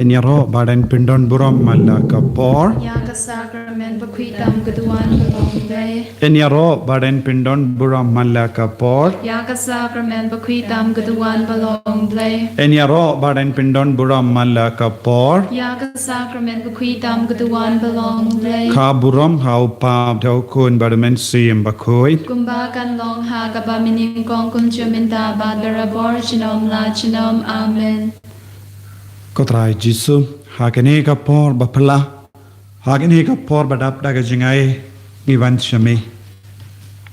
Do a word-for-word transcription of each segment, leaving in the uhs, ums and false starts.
Yn ïaroh ba dang pyndon burom man la ka por. Ïa ka sakramen bakhuid tam ka duwan ba long Blei. Yn ïaroh ba dang pyndon burom man la ka por. Ïa ka sakramen bakhuid tam ka duwan ba long Blei. Yn ïaroh ba dang pyndon burom man la ka por. Ïa ka sakramen bakhuid tam ka duwan ba long Blei. Ka burom ha u Kpa, ha u Khun bad ha u Mynsiem Bakhuid. Kumba kan long ha kaba mynnyngkong, kumjuh mynta bad barabor junom la junom. Amen. Ko Trai Jisu, ha kane ka por ba phylla, ha kane ka por ba dap da ka jingai, ngi wan sha me.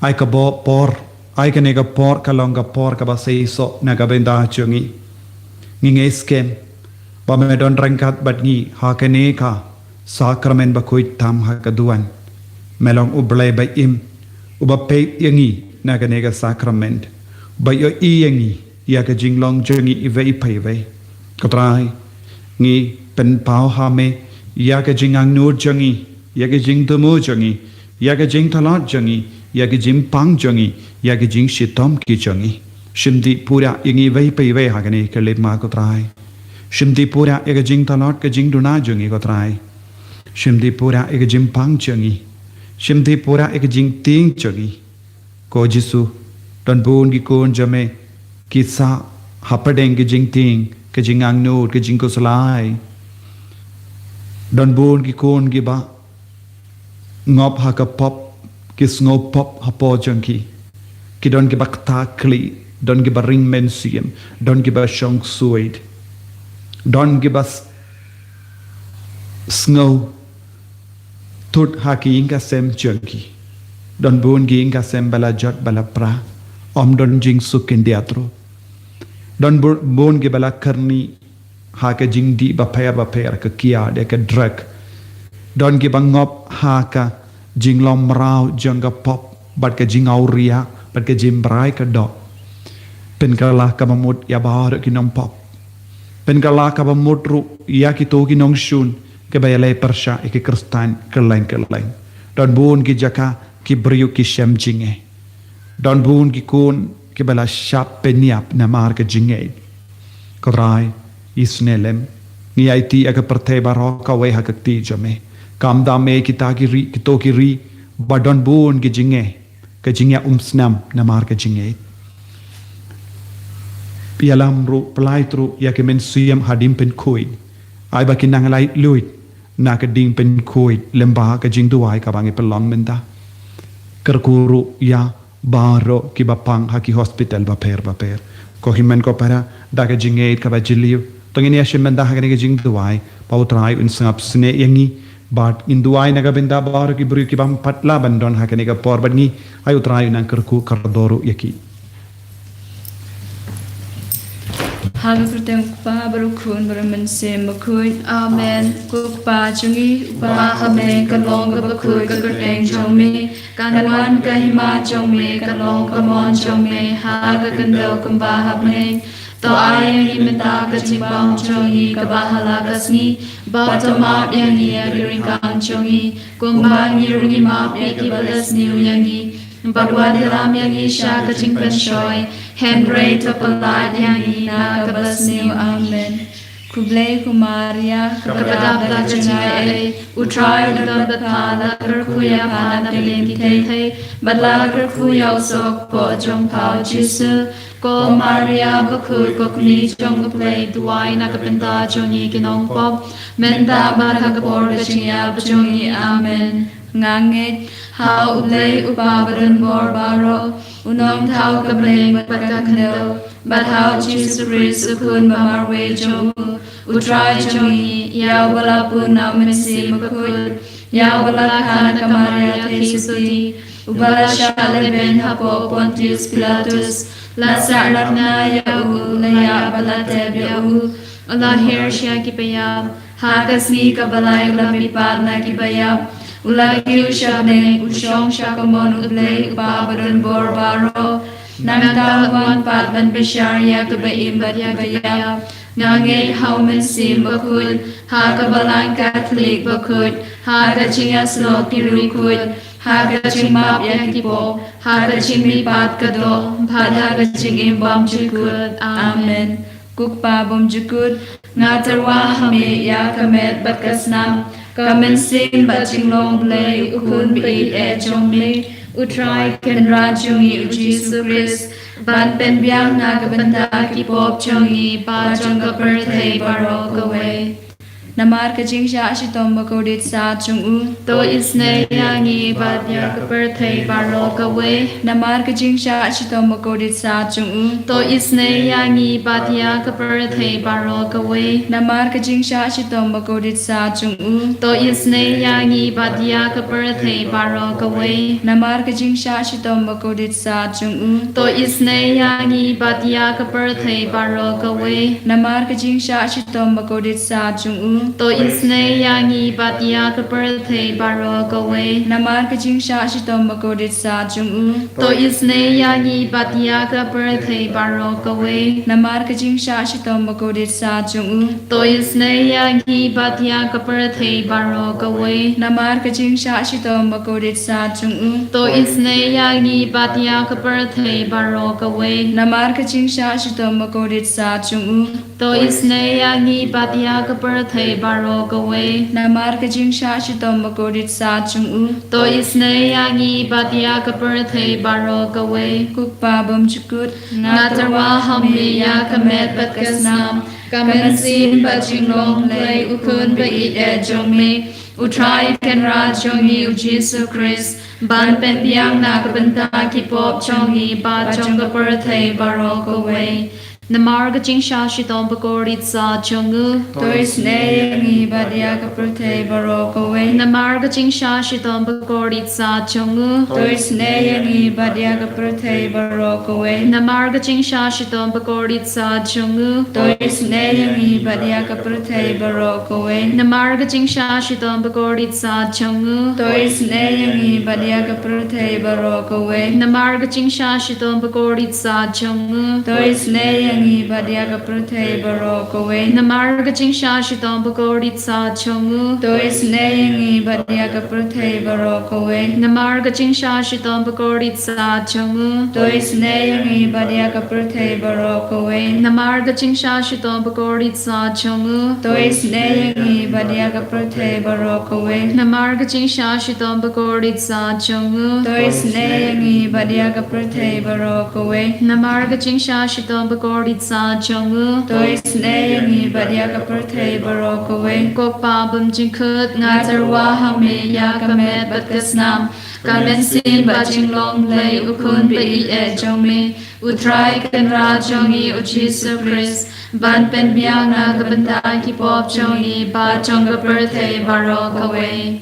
Ai ka bor, ai kane ka por ka long ka por kaba seisoh na ka bynta jong ngi. Ngi ngeit skhem ba me don ryngkat bad ngi ha kane ka sakramen bakhuid tam ha ka duwan. Me long U Blei ba im, uba peit ïa ngi na kane ka sakramen, ba ïohi ïa ngi, ïa ka jinglong jong ngi iwei pa iwei. Ko Trai, ngi pynpaw ha me ïa ka jingangnud jong ngi, ïa ka jingthmu jong ngi, ïa ka jingtlot jong ngi, ïa ka jingpang jong ngi, ïa ka jingshitom ki jong ngi. Shim dih pura ïa ngi iwei pa iwei ha kane ka lip ma, ko Trai. Shim dih pura ïa ka jingtlot ka jingduna jong ngi, ko Trai. Shim dih pura ïa ka jingpang jong ngi. Shim dih pura ïa ka jingtieng jong ngi. Ko Jisu, don bun ki khun jong me ki sah hapdeng ka jingtieng, ka jingangnud, ka jingkhuslai. Don bun ki khun kiba ngop ha ka pop, ki sngew pop hapoh jong ki. Ki don kiba ktah khlieh, don kiba ring mynsiem, don kiba shong suid. Don kiba s-, sngew thut ha ki ïing ka sem jong ki. Don bun ki ïing ka sem ba la jot ba la pra, ym don jingsuk khyndiat ruh. Don bu-, bun kiba la kyrni ha ka jingdih bapher bapher, ka kiad, ka drug. Don kiba ngop ha ka jinglong mraw jong ka pop bad ka jingawria bad ka jingbrai ka doh. Pynkylla kaba mut ïa baroh ki nongpop. Pynkylla kaba mut ruh ïa kito ki nongshun kiba ïaleh pyrshah ïa ki Khristan kylleng kylleng. Don bun ki jaka ki briew ki shem jingeh. Don bun ki khun kiba la shah pynïap namar ka jingngeit. Ko Trai, isynei lem. Ngi aiti ïa ka pyrthei baroh kawei ha ka kti jong me. Kam da me kita ki ri, kito ki ri ba don bun ki jingeh, ka jingïaumsnam namar ka jingngeit. Ïalam ruh, pyllait ruh ïa ki mynsiem ha ding pynkhuid. Ai ba kin nang laitluid na ka ding pynkhuid lyngba ka jingduwai kaba ngi pynlong mynta. Kyrkhu ruh ïa baroh kiba pang ha ki hospital bapher bapher. Ko hynmen ko para, da ka jingngeit kaba jylliew, to ngin ïashim bynta ha kane ka jingduwai, ba U Trai un sngap snieh ïa ngi, bad ngin duwai na ka bynta baroh ki briew ki bym pat lah ban don ha kane ka por bad ngi. Ai U Trai un nang kyrkhu kyrdoh ruh ïa ki. Ha ka kyrteng U Kpa, bad U Khun, bad U Mynsiem Bakhuid. Amen. Ko Kpa jong ngi uba ha bneng, ka long kaba khuid ka kyrteng jong me. Kan wan ka hima jong me, kan long ka mon jong me ha ka khyndew kumba ha bneng. To ai ïa ngi mynta ka jingbam jong ngi kaba ha la ka sngi, bad to map ïa ngi ïa ki ryngkang jong ngi, kumba ngi ruh ngi map ïa kiba la sniew ïa ngi. Bad wat ïalam ïa ngi sha ka jingpynshoi, hynrei to pyllait ïa ngi na kaba sniew. Amen. Khublei ko Maria, kaba dap da ka jingaiei, U Trai u don bad pha, la kyrkhu ïa pha na ka liang ki thei thei, bad la kyrkhu ïa u soh kpoh jong pha U Jisu. Ko Maria bakhuid, ko kmie jong U Blei, duwai na ka bynta jong ngi ki nongpop, mynta bad ha ka por ka jingïap jong ngi. Amen. Nga ngeit ha U Blei U Kpa badonbor baroh, U Nongthaw ka bneng bad ka khyndew, bad ha U Jisu Khrist U Khun ba marwei jong U, U Trai jong ngi, ïa uba la bun na U Mynsiem Bakhuid, ïa uba la kha na ka Maria theisotti, uba la shah lehbeiñ hapoh Pontius Pilatus, la sahnarphna ïa u, la ïap bad la tep ïa u, u la hiar sha kiba ïap. Ha ka sngi kaba lai u la mihpat na kiba ïap. U la kiew sha bneng, u shong sha ka mon U Blei U Kpa badonbor baroh. Nangta un wan pat ban bishar ïa kiba im bad ïa kiba ïap. Nga ngeit ha U Mynsiem Bakhuid, ha ka Balang Katholik bakhuid, ha ka jingïasyllok ki riewkhuid, ha ka jingmap ïa ki paw, ha ka jingmihpat ka doh, bad ha ka jingim bymjukut. Amen. Ko Kpa bymjukut, nga tyrwa ha me ïa ka met bad ka snam, ka mynsiem bad jinglong Blei u Khun ba ïeit eh jong me, U Trai Kynrad jong ngi U Jisu Khrist, ban pynbiang na ka bynta ki pop jong ngi bad jong ka pyrthei baroh kawei. Namar ka jingshah shitom bakordit sat jong u, to isynei ïa ngi bad ïa ka pyrthei baroh kawei. Namar ka jingshah shitom bakordit sat jong u, to isynei ïa ngi bad ïa ka pyrthei baroh kawei. Namar ka jingshah shitom bakordit sat jong u, to isynei ïa ngi bad ïa ka pyrthei baroh kawei. Namar ka jingshah shitom bakordit sat jong u, to isynei ïa ngi bad ïa ka pyrthei baroh kawei. Namar ka jingshah shitom bakordit sat jong u, to isynei ïa ngi bad ïa ka pyrthei baroh kawei. Namar ka jingshah shitom bakordit sat jong u, to isynei ïa ngi bad ïa ka pyrthei baroh kawei. Namar ka jingshah shitom bakordit sat jong u, to isynei ïa ngi bad ïa ka pyrthei baroh kawei. Namar ka jingshah shitom bakordit sat jong u, to isynei ïa ngi bad ïa ka pyrthei baroh kawei. Namar ka jingshah shitom bakordit sat jong u, to isynei ïa ngi bad ïa ka pyrthei baroh kawei. Namar ka jingshah shitom bakordit sat jong u, to isynei ïa ngi bad ïa ka pyrthei baroh kawei. Ko Kpa bymjukut, nga tyrwa ha me ïa ka met bad ka snam, ka mynsiem bad jinglong Blei u Khun ba ïeit eh jong me, U Trai Kynrad jong ngi U Jisu Khrist, ban pynbiang na ka bynta ki pop jong ngi bad jong ka pyrthei baroh kawei. Namar ka jingshah shitom bakordit sat jong u, to isynei ïa ngi bad ïa ka pyrthei baroh kawei. Namar ka jingshah shitom bakordit sat jong u, to isynei ïa ngi bad ïa ka pyrthei baroh kawei. Namar ka jingshah shitom bakordit sat jong u, to isynei ïa ngi bad ïa ka pyrthei baroh kawei. Namar ka jingshah shitom bakordit sat jong u, to isynei ïa ngi bad ïa ka pyrthei baroh kawei. Namar ka jingshah shitom bakordit sat jong u, to isynei ïa ngi bad ïa ka pyrthei baroh kawei. Namar ka jingshah shitom bakordit sat jong u, to isynei ïa ngi bad ïa ka pyrthei baroh kawei. Namar ka jingshah shitom bakordit sat jong u, to isynei ïa ngi bad ïa ka pyrthei baroh kawei. Namar ka jingshah shitom bakordit sat jong u, to isynei ïa ngi bad ïa ka pyrthei baroh kawei. Namar ka jingshah shitom bakordit sat jong u, to isynei ïa ngi bad ïa ka pyrthei baroh kawei. Namar ka jingshah shitom bakordit sat jong u, to isynei ïa ngi bad ïa ka pyrthei baroh kawei. Ko Kpa bymjukut, nga tyrwa ha me ïa ka met bad ka snam, ka mynsiem bad jinglong Blei u Khun ba ïeit eh jong me, U Trai Kynrad jong ngi U Jisu Khrist, ban pynbiang na ka bynta ki pop jong ngi bad jong ka pyrthei baroh kawei.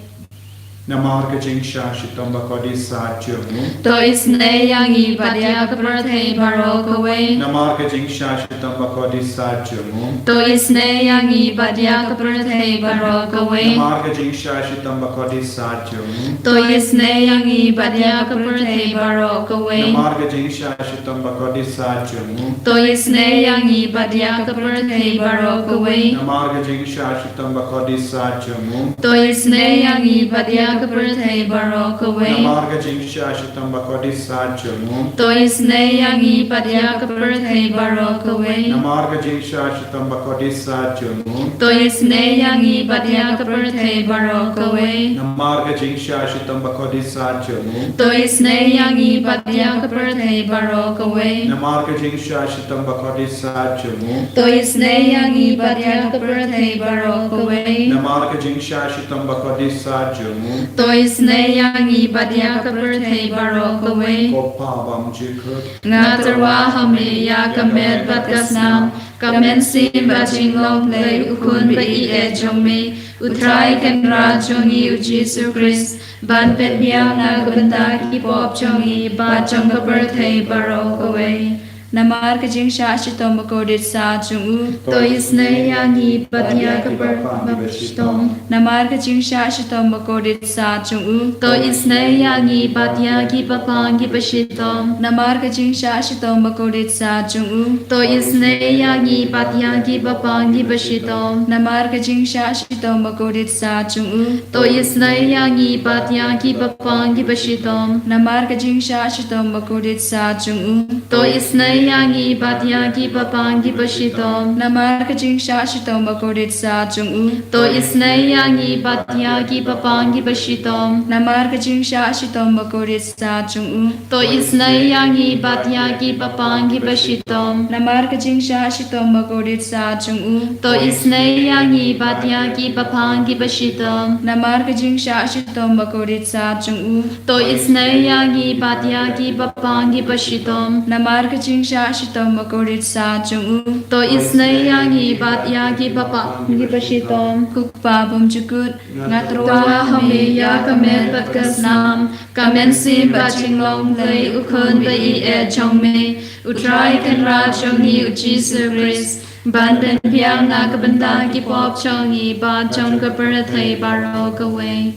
Namar ka jingshah shitom bakordit sat jong u, to isynei ïa ngi bad ïa ka pyrthei baroh kawei. Namar ka jingshah shitom bakordit sat jong u, to isynei ïa ngi bad ïa ka pyrthei baroh kawei. Namar ka jingshah shitom bakordit sat jong u, to isynei ïa ngi bad ïa ka pyrthei baroh kawei. Namar ka jingshah shitom bakordit sat jong u, to isynei ïa ngi bad ïa ka pyrthei baroh kawei. Namar ka jingshah shitom bakordit sat jong u, to isynei ïa ngi bad ïa ka pyrthei baroh kawei. Namar ka jingshah shitom bakordit sat jong u, to isynei ïa ngi bad ïa ka pyrthei baroh kawei. Namar ka jingshah shitom bakordit sat jong u, to isynei ïa ngi bad ïa ka pyrthei baroh kawei. Namar ka jingshah shitom bakordit sat jong u, to isynei ïa ngi bad ïa ka pyrthei baroh kawei. Namar ka jingshah shitom bakordit sat jong u, to isynei ïa ngi bad ïa ka pyrthei baroh kawei. Namar ka jingshah shitom bakordit sat jong u, to isynei ïa ngi bad ïa ka pyrthei baroh kawei. Ko Kpa bymjukut, nga tyrwa ha me ïa ka met bad ka snam, ka mynsiem bad jinglong Blei u Khun ba ïeit eh jong me, U Trai Kynrad jong ngi U Jisu Khrist, ban pynbiang na ka bynta ki pop jong ngi bad jong ka pyrthei baroh kawei. Namar ka jingshah shitom bakordit sat jong u, to isynei ïa ngi bad ïa ka pyrthei bashitom. Namar ka jingshah shitom bakordit sat jong u, to isynei ïa ngi bad ïa ki baklang ki bashitom. Namar ka jingshah shitom bakordit sat jong u, to isynei ïa ngi bad ïa ki baklang ki bashitom. Namar ka jingshah shitom bakordit sat jong u, to isynei ïa ngi bad ïa ki baklang ki bashitom. Namar ka jingshah shitom bakordit sat jong u, to isynei ïa ngi bad ïa ki bapang ki bashitom. Namar ka jingshah shitom bakordit sat jong u. To isynei ïa ngi bad ïa ki bapang ki bashitom. Namar ka jingshah shitom bakordit sat jong u. To isynei ïa ngi bad ïa ki bapang ki bashitom. Namar ka jingshah shitom bakordit sat jong u. To isynei ïa ngi bad ïa ki bapang ki bashitom. Namar ka jingshah shitom bakordit sat jong u. To isynei ïa ngi bad ïa ki bapang ki bashitom. Namar ka jingshah shitom bakordit sat jong u. To isynei ïa ngi bad ïa ki bapang ki bashitom. Ko Kpa bymjukut, nga tyrwa ha me ïa ka met bad ka snam, ka mynsiem bad jinglong Blei u Khun ba ïeit jong me, U Trai Kynrad jong ngi U Jisu Khrist, ban pynbiang na ka bynta ki pop jong ngi bad jong ka pyrthei baroh kawei.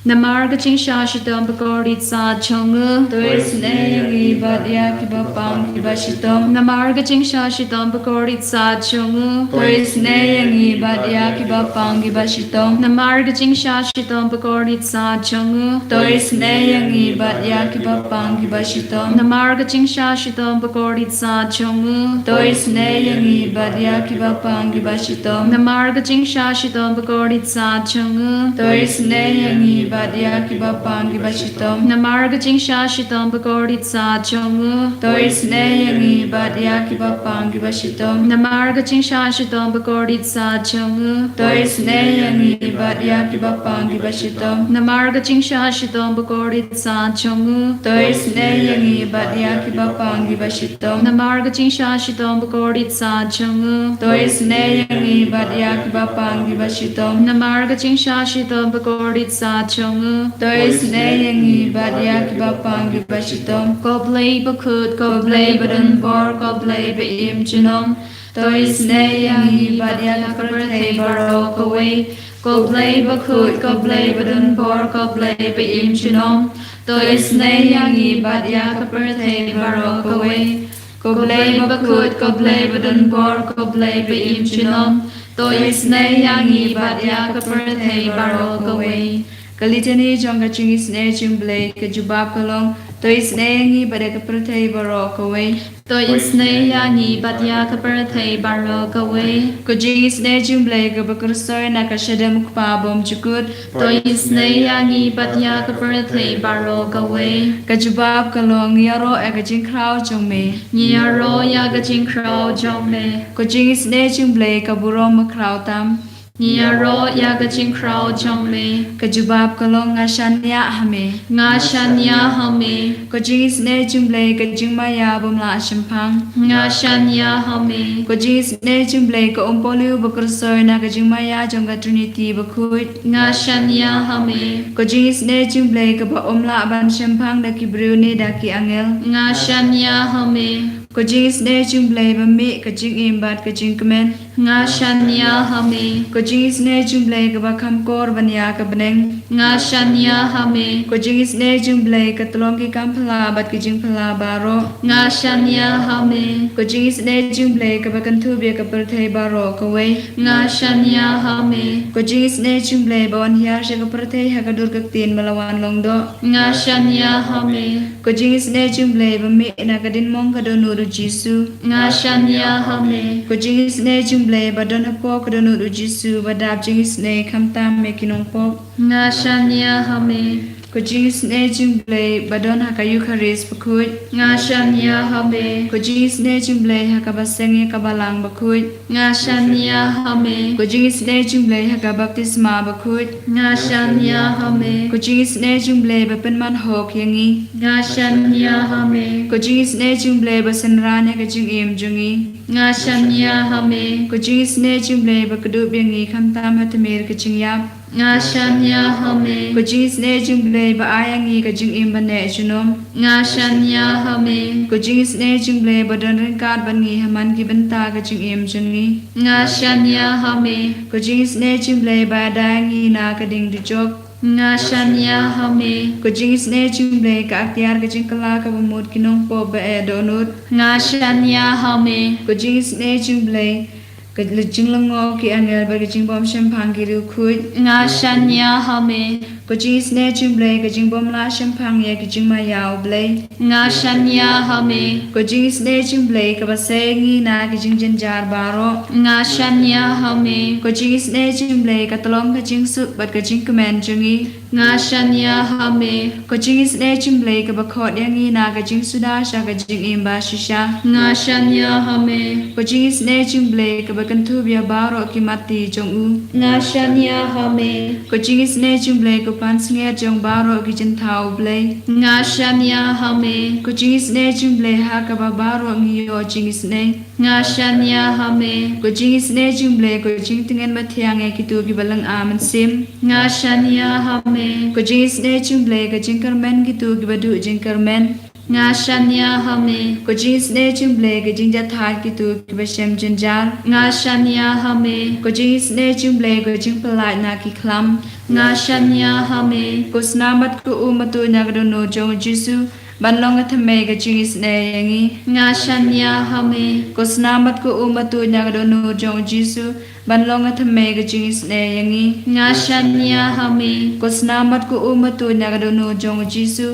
Namar ka jingshah shitom bakordit sat jong u. To isynei ïa ngi bad ïa ki bapang ki bashitom. Namar ka jingshah shitom bakordit sat jong u. To isynei ïa ngi bad ïa ki bapang ki bashitom. Namar ka jingshah shitom bakordit sat jong u. To isynei ïa ngi bad ïa ki bapang ki bashitom. Namar ka jingshah shitom bakordit sat jong u. To isynei ïa ngi bad ïa ki bapang ki bashitom. Namar ka jingshah shitom bakordit sat jong u. To isynei ïa ngi bad ïa ki bapang ki bashitom. Namar ka jingshah shitom bakordit sat jong u. To isynei ïa ngi bad ïa ki bapang ki bashitom. Namar ka jingshah shitom bakordit sat jong u. To isynei ïa ngi bad ïa ki bapang ki bashitom. Namar ka jingshah shitom bakordit sat jong u. To isynei ïa ngi bad ïa ki bapang ki bashitom. Namar ka jingshah shitom bakordit sat jong u. To isynei ïa ngi bad ïa ki bapang ki bashitom. Namar ka jingshah shitom bakordit sat jong u. To isynei ïa ngi bad ïa ki bapang ki bashitom. Ko Blei bakhuid, ko Blei badonbor, ko Blei ba im junom. To isynei ïa ngi bad ïa ka pyrthei baroh kawei. Ko Blei bakhuid, ko Blei badonbor, ko Blei ba im junom. To isynei ïa ngi bad ïa ka pyrthei baroh kawei. Ko Blei bakhuid, ko Blei badonbor, ko Blei ba im junom. To isynei ïa ngi bad ïa ka pyrthei baroh kawei. Ka litani jong ka jingisynei jong Blei ka jubab ka long, to isynei ïa ngi bad ïa ka pyrthei baroh kawei. To isynei ïa ngi bad ïa ka pyrthei baroh kawei. Ka jingisynei jong Blei kaba kyrsoi na ka shadem u Kpa bymjukut. To isynei ïa ngi bad ïa ka pyrthei baroh kawei. Ka jubab ka long, ngi ïaroh ïa ka jingkhraw jong me. Ngi ïaroh ïa ka jingkhraw jong me. Ka jingisynei jong Blei ka burom bakhraw tam. Ngi ïaroh ïa ka jingkhraw jong me. Ka jubab ka long, nga shaniah ha me. Nga shaniah ha me. Ka jingisynei jong Blei ka jingmaïa bym lah shemphang. Nga shaniah ha me. Ka jingisynei jong Blei ka umpohliew ba kyrsoi na ka jingmaïa jong ka Trinity bakhuid. Nga shaniah ha me. Ka jingisynei jong Blei kaba ym lah ban shemphang da ki briew ne da ki angel. Nga shaniah ha me. Ka jingisynei jong Blei ba mih ka jingim bad ka jingkmen. Nga shaniah ha me. Ka jingisynei jong Blei kaba kham kor ban ïa ka bneng. Nga shaniah ha me. Ka jingisynei jong Blei ka tlong ki kam phylla bad ki jingphylla baroh. Nga shaniah ha me. Ka jingisynei jong Blei kaba kynthup ïa ka pyrthei baroh kawei. Nga shaniah ha me. Ka jingisynei jong Blei ba wan hiar sha ka pyrthei ha ka dur ka ktien ba la wan long doh. Nga shaniah ha me. Ka jingisynei jong Blei ba mih na ka diengmong ka dohnud u Jisu. Nga shaniah ha me. Ka jingisynei jong Blei ba don hapoh ka dohnud u Jisu ba dap jingisynei khamtam ïa ki nongpop. Nga shaniah ha me. Ka jingisynei jong Blei ba don ha ka Eukharist bakhuid. Nga shaniah ha me. Ka jingisynei jong Blei ha kaba seng ïa ka balang bakhuid. Nga shaniah ha me. Ka jingisynei jong Blei ha ka baptisma bakhuid. Nga shaniah ha me. Ka jingisynei jong Blei ba pynman hok ïa ngi. Nga shaniah ha me. Ka jingisynei jong Blei ba synran ïa ka jingim jong ngi. Nga shaniah ha me. Ka jingisynei jong Blei ba kdup ïa ngi khamtam ha tmier ka jingïap. Nga shaniah ha me. Ka jingisynei jong Blei ba ai ïa ngi ka jingim ba neh junom. Nga shaniah ha me. Ka jingisynei jong Blei ba don ryngkat bad ngi ha man ki bynta ka jingim jong ngi. Nga shaniah ha me. Ka jingisynei jong Blei ba ïada ïa ngi na ka ding dujok. Nga shaniah ha me. Ka jingisynei jong Blei ka aktiar ka jingkylla kaba mut ki nongpop ba eh dohnud. Nga shaniah ha me. Ka jingisynei jong Blei Ka jinglyngngoh ki angel bad ka jingbym shemphang ki riewkhuid. Nga shaniah ha me. Ko jingisynei jong u Blei, ka jingbym lah shemphang ïa ki jingmaïa u Blei. Nga shaniah ha me. Ko jingisynei jong u Blei, kaba sei ïa ngi na ki jingjynjar baroh. Nga shaniah ha me. Ko jingisynei jong u Blei, ka tyllong ka jingsuk bad ka jingkmen jong ngi. Nga shaniah ha me. Ko jingisynei jong u Blei, kaba khot ïa ngi na ka jingsuda sha ka jingim bashisha. Nga shaniah ha me. Ko jingisynei jong u Blei, kaba kynthup ïa baroh ki matti jong u. Nga shaniah ha me. Ko jingisynei jong u Blei, ko pansngiat jong baroh ki jingthaw u Blei. Nga shaniah ha me. Ko jingisynei jong u Blei, ha kaba baroh ngi ïoh jingisynei. Nga shaniah ha me. Ko jingisynei jong u Blei, ko jingtngen mathiang ïa kito kiba lynga mynsiem. Nga shaniah ha me. Ko jingisynei jong u Blei, ka jingkyrmen kito kiba duh jingkyrmen. Nga shaniah ha me. Ko jingisynei jong u Blei, ka jingjahthait kito kiba shem jynjar. Nga shaniah ha me. Ko jingisynei jong u Blei, ko jingpyllait na ki khlam. Nga shaniah ha me. Ko snam bad ko um ba tuid na ka dohnud jong u Jisu, ban long ka thymmei ka jingisynei ïa ngi. Nga shaniah ha me. Ko snam bad ko um ba tuid na ka dohnud jong u Jisu, ban long ka thymmei ka jingisynei ïa ngi. Nga shaniah ha me. Ko snam bad ko um ba tuid na ka dohnud jong u Jisu,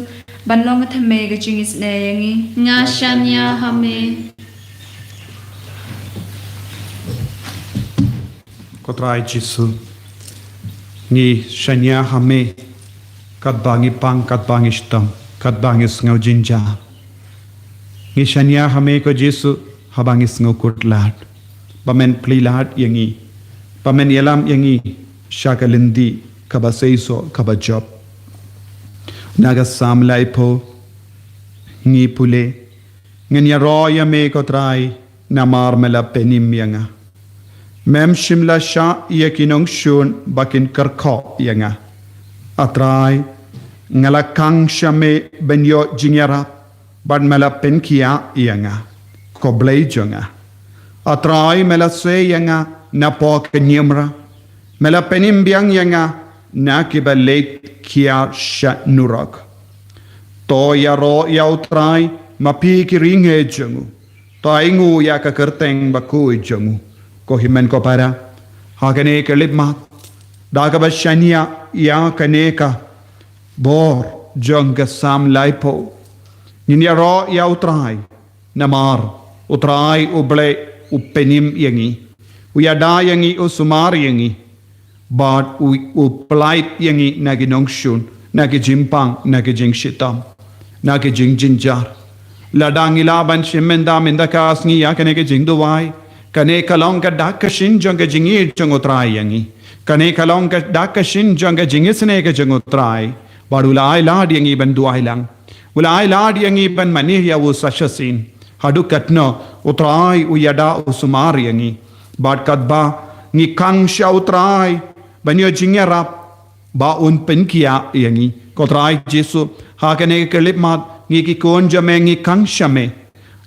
ban long ka thymmei ka jingisynei ïa ngi. Nga shaniah ha me. Ko Trai Jisu, ngi shaniah ha me, katba ngi pang, katba ngi shitom, katba ngi sngew jynjar. Ngi shaniah ha me ko Jisu, haba ngi sngew kut lad, ba men plie lad ïa ngi, ba men ïalam ïa ngi sha ka lynti kaba seisoh, kaba jop. Na ka Salm laiphew ngi pule, ngin ïaroh ïa me ko Trai, namar me la pynim ïa nga. Mem shym la shah ïa ki nongshun ba kin kyrkhu ïa nga. A Trai, nga la khang sha me ban ïoh jingïarap, bad me la pynkhiah ïa nga, ko Blei jong nga. A Trai, me la sei ïa nga napoh ka niamra, me la pynim biang ïa nga na kiba leit khia sha nurok. To ïaroh ïa u Trai, ma phi ki riewkhuid jong u. To ai nguh ïa ka kyrteng bakhuid jong u. Ko hynmen ko para, ha kane ka khyllipmat, da kaba shaniah ïa kane ka bor jong ka Salm laiphew, ngin ïaroh ïa u Trai, namar u Trai u Blei u pynim ïa ngi, u ïada ïa ngi, u sumar ïa ngi, bad u, u pyllait ïa ngi na ki nongshun, na ki jingpang, na ki jingshitom, na ki jingjynjar. Lada ngi lah ban shim mynta, mynta ka sngi ïa kane ka jingduwai, kane ka long ka dak ka shin jong ka jingïeit jong u Trai ïa ngi. Kane ka long ka dak ka shin jong ka jingisynei ka jong u Trai, bad u la ai lad ïa ngi ban duwai lang. U la ai lad ïa ngi ban mane ïa u sa shisien. Haduh katno u Trai u ïada, u sumar ïa ngi. Bad katba ngi khang sha u Trai ban ïoh jingïarap, ba un pynkhiah ïa ngi. Ko Trai Jisu, ha kane ka khyllipmat, ngi ki khun jong me ngi khang sha me.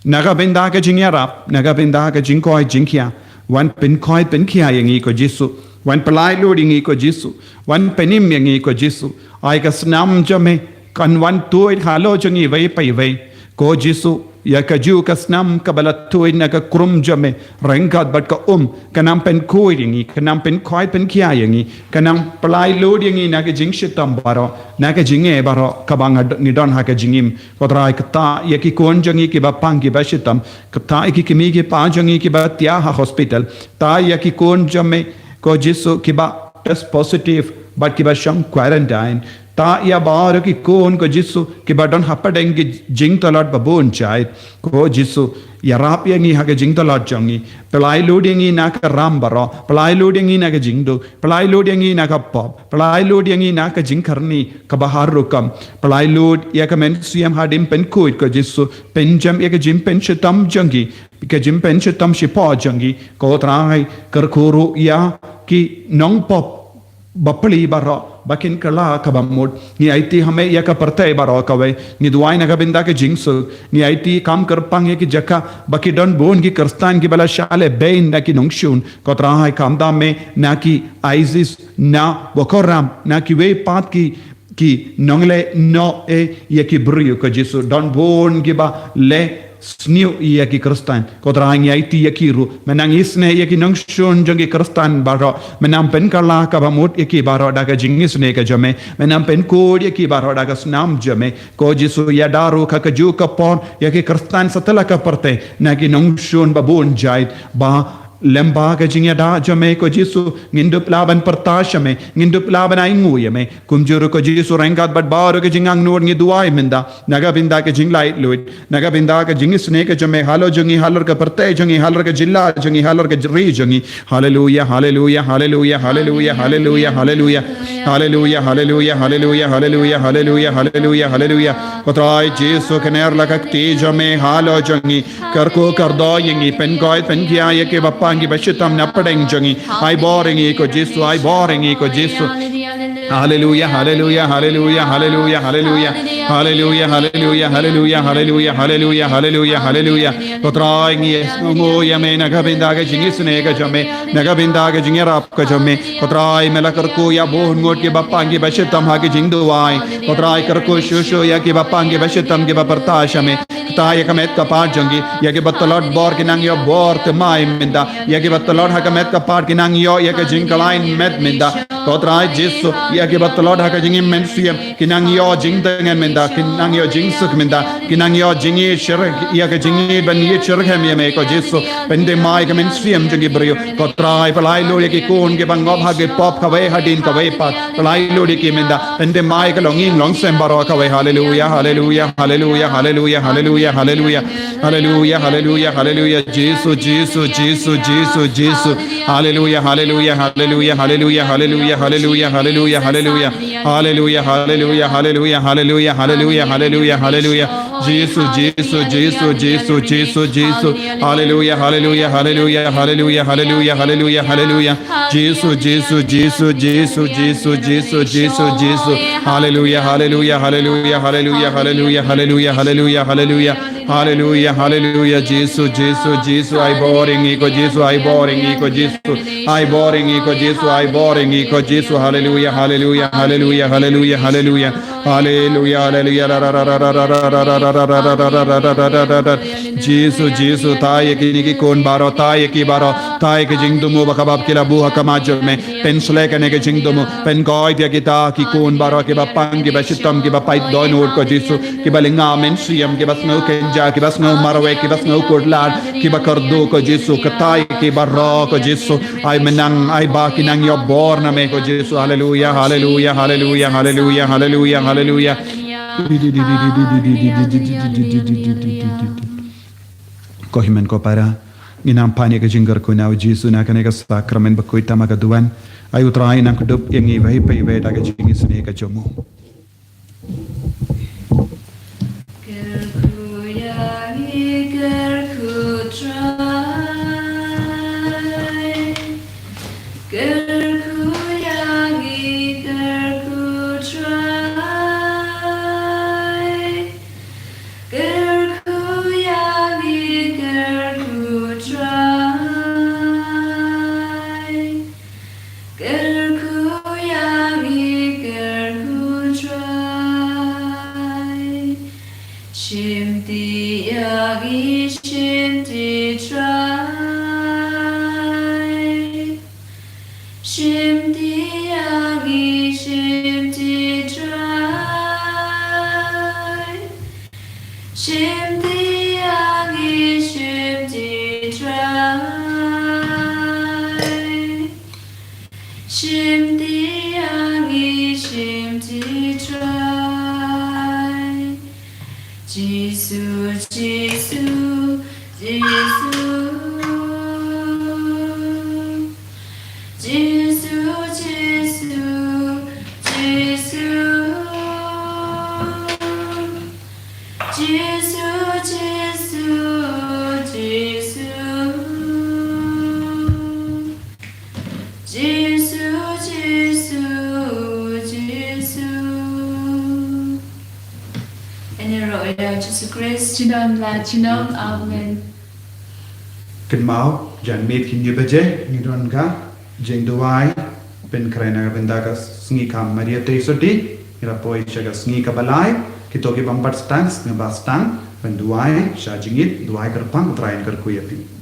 Na ka bynta ka jingïarap, na ka bynta ka jingkoit jingkhiah, wan pynkoit pynkhiah ïa ngi ko Jisu. Wan pyllait lut ïa ngi ko Jisu. Wan pynim ïa ngi ko Jisu. Ai ka snam jong me kan wan tuid halor jong ngi iwei pa iwei. Ko Jisu, ïa kajuh ka snam kaba la tuid na ka khrum jong me, ryngkat bad ka um, kan nang pynkhuid ïa ngi, kan nang pynkoit pynkhiah ïa ngi, kan nang pyllait lut ïa ngi na ka jingshitom baroh, na ka jingeh baroh kaba nga d-, ngi don ha ka jingim. Ko Trai, ktah ïa ki khun jong ngi kiba pang kiba shitom, ktah ïa ki kmie ki kpa jong ngi kiba thiah ha hospital, ktah ïa ki khun jong me ko Jisu kiba test positive bad kiba shong quarantine, ktah ïa baroh ki khun ko Jisu kiba don hapdeng ki jingtlot babun jait. Ko Jisu, ïarap ïa ngi ha ka jingtlot jong ngi. Pyllait lut ïa ngi na ka ram baroh, pyllait lut ïa ngi na ka jingduk, pyllait lut ïa ngi na ka pop, pyllait lut ïa ngi na ka jingkyrni kaba har rukom. Pyllait lut ïa ka mynsiem hadien pynkhuid ko Jisu, pynjem ïa ka jingpynshitom jong ngi, ka jingpynshitom shipor jong ngi. Ko Trai, kyrkhu ruh ïa ki nongpop bapli baroh, ba kin kylla kaba mut. Ngi aiti ha me ïa ka pyrthei baroh kawei. Ngi duwai na ka bynta ka jingsuk. Ngi aiti kam kyrpang ïa ki jaka ba ki don bun ki Khristan kiba la shah lehbeiñ na ki nongshun. Ko Trai, khamtam me na ki ISIS, na Boko Haram, na kiwei pat ki, ki nongleh noh ïa ki briew ko Jisu. Don bun kiba leh sniew ïa ki Khristan. Ko Trai, ngi aiti ïa ki ruh. Men nang isnei ïa ki nongshun jong ki Khristan baroh. Men nang pynkylla kaba mut ïa ki baroh da ka jingisnei ka jong me. Men nang pynkhuid ïa ki baroh da ka snam jong me. Ko Jisu, ïada ruh ha kajuh ka por ïa ki Khristan satlak ka pyrthei na ki nongshun ba bun jait ba lyngba ka jingïada jong me, ko Jisu, ngin dup lah ban pyrta sha me, ngin dup lah ban ainguh ïa me. Kumjuh ruh, ko Jisu, ryngkat bad baroh ki jingangnud, ngi duwai mynta na ka bynta ka jinglaitluid, na ka bynta ka jingisnei ka jong me halor jong ngi, halor ka pyrthei jong ngi, halor ka jylla jong ngi, halor ka ri jong ngi. Haleluya, haleluya, haleluya, haleluya, haleluya. Haleluya, haleluya, haleluya, haleluya, haleluya, haleluya, haleluya. Ko Trai Jisu, kner la ka kti jong me halor jong ngi. Kyrkhu kyrdoh ïa ngi, pynkoit pynkhia ïa kiba pang kiba shitom na pdeng jong ngi. Ai bor ïa ngi, ko Jisu, ai bor ïa ngi, ko Jisu. Haleluya, haleluya, haleluya, haleluya, haleluya. Haleluya, haleluya, haleluya, haleluya, haleluya, haleluya, haleluya. Ko Trai, ngi sngewnguh ïa me na ka bynta ka jingisnei ka jong me, na ka bynta ka jingïarap ka jong me. Ko Trai, me la kyrkhu ïa bun ngut kiba pang kiba shitom ha ki jingduwai. Ko Trai, kyrkhu shuh shuh ïa kiba pang kiba shitom kiba pyrta sha me. Kata ïa ka met ka phad jong ki, ïa kiba tlot bor ki nang ïoh bor thymmai mynta. Ïa kiba tlot ha ka met ka phad ki nang ïoh ïa ka jingkhlaiñ met mynta. Ko Trai Jisu, ïa kiba tlot ha ka jingim mynsiem ki nang ïoh jingtngen mynta, ki nang ïoh jingsuk mynta, ki nang ïoh jingïeit shitrhem, ïa ka jingïeit ban ïeit shitrhem ïa me, ko Jisu. Pynthymmai ka mynsiem jong ki briew. Ko Trai, pyllait lut ïa ki khun kiba ngop ha ki pop kawei hadien kawei pat. Pyllait lut ïa ki mynta. Pynthymmai ka longïing longsem baroh kawei. Haleluya, haleluya, haleluya, haleluya, haleluya, haleluya. Haleluya, haleluya, haleluya. Jisu, Jisu, Jisu, Jisu, Jisu. Haleluya, haleluya, haleluya, haleluya, haleluya, haleluya, haleluya, haleluya. Haleluya, haleluya, haleluya, haleluya, haleluya, haleluya, haleluya. Jisu, Jisu, Jisu, Jisu, Jisu, Jisu. Haleluya, haleluya, haleluya, haleluya, haleluya, haleluya, haleluya. Jisu, Jisu, Jisu, Jisu, Jisu, Jisu, Jisu, Jisu. Haleluya, haleluya, haleluya, haleluya, haleluya, haleluya, haleluya, haleluya. Haleluya, haleluya, Jisu, Jisu, Jisu, ai bor ïa ngi ko Jisu, ai bor ïa ngi ko Jisu, ai bor ïa ngi ko Jisu, ai bor ïa ngi ko Jisu, haleluya, haleluya, haleluya, haleluya, haleluya. Haleluya, haleluya, ra, ra, ra. Jisu, Jisu, tai ïa kine ki khun baroh, tai ïa ki baroh, tai ïa ki jingthmu ba kaba ki la buh ha khmat jong me. Pynshlei kane ka jingthmu, pynkoit ïa kita ki khun baroh kiba pang, kiba shitom, kiba pait dohnud ko Jisu, kiba lynga mynsiem, kiba sngew kynja, kiba sngew marwei, kiba sngew khuslai, kiba kyrduh ko Jisu, kata ïa ki baroh ko Jisu. Ai mynta, ai ba ki nang ïoh bor na me ko Jisu. Haleluya, haleluya, haleluya, haleluya, haleluya, haleluya. Ko hynmen ko para, ngin ym pan ïa ka jingkyrkhu na u Jisu na kane ka sakramen bakhuid tang ma ka duwan. Ai u Trai un nang kdup ïa ngi iwei pa iwei da ka jingisynei ka jong u. Kyrkhu ïa ngi, kyrkhu Trai. Kyrkhu ïa ngi, kyrkhu Trai. Kyrkhu ïa ngi, kyrkhu Trai. Kyrkhu ïa ngi, kyrkhu Trai. Shim ti ïa ngi, shim ti Trai. Shim ti ïa ngi, shim ti Trai. Shim ti ïa ngi, shim ti Trai. Shim ti ïa ngi, shim ti Trai. Jisu, Jisu, Jisu. Jisu, Jisu, Jisu. Jisu, Jisu, Jisu. Jisu, Jisu, Jisu. Ïaroh ïa u Jisu Khrist, junom la junom. Amen. Kynmaw, janmiet hynñiew baje, ngin don ka jingduwai pynkhreh na ka bynta ka sngi kam Maria Theisotti, ngi la poi sha ka sngi kaba lai, kito ki bym pat sdang, sngewbha sdang, Kan duwai sha jingit, duwai kyrpang, U Trai un kyrkhu ïa phi.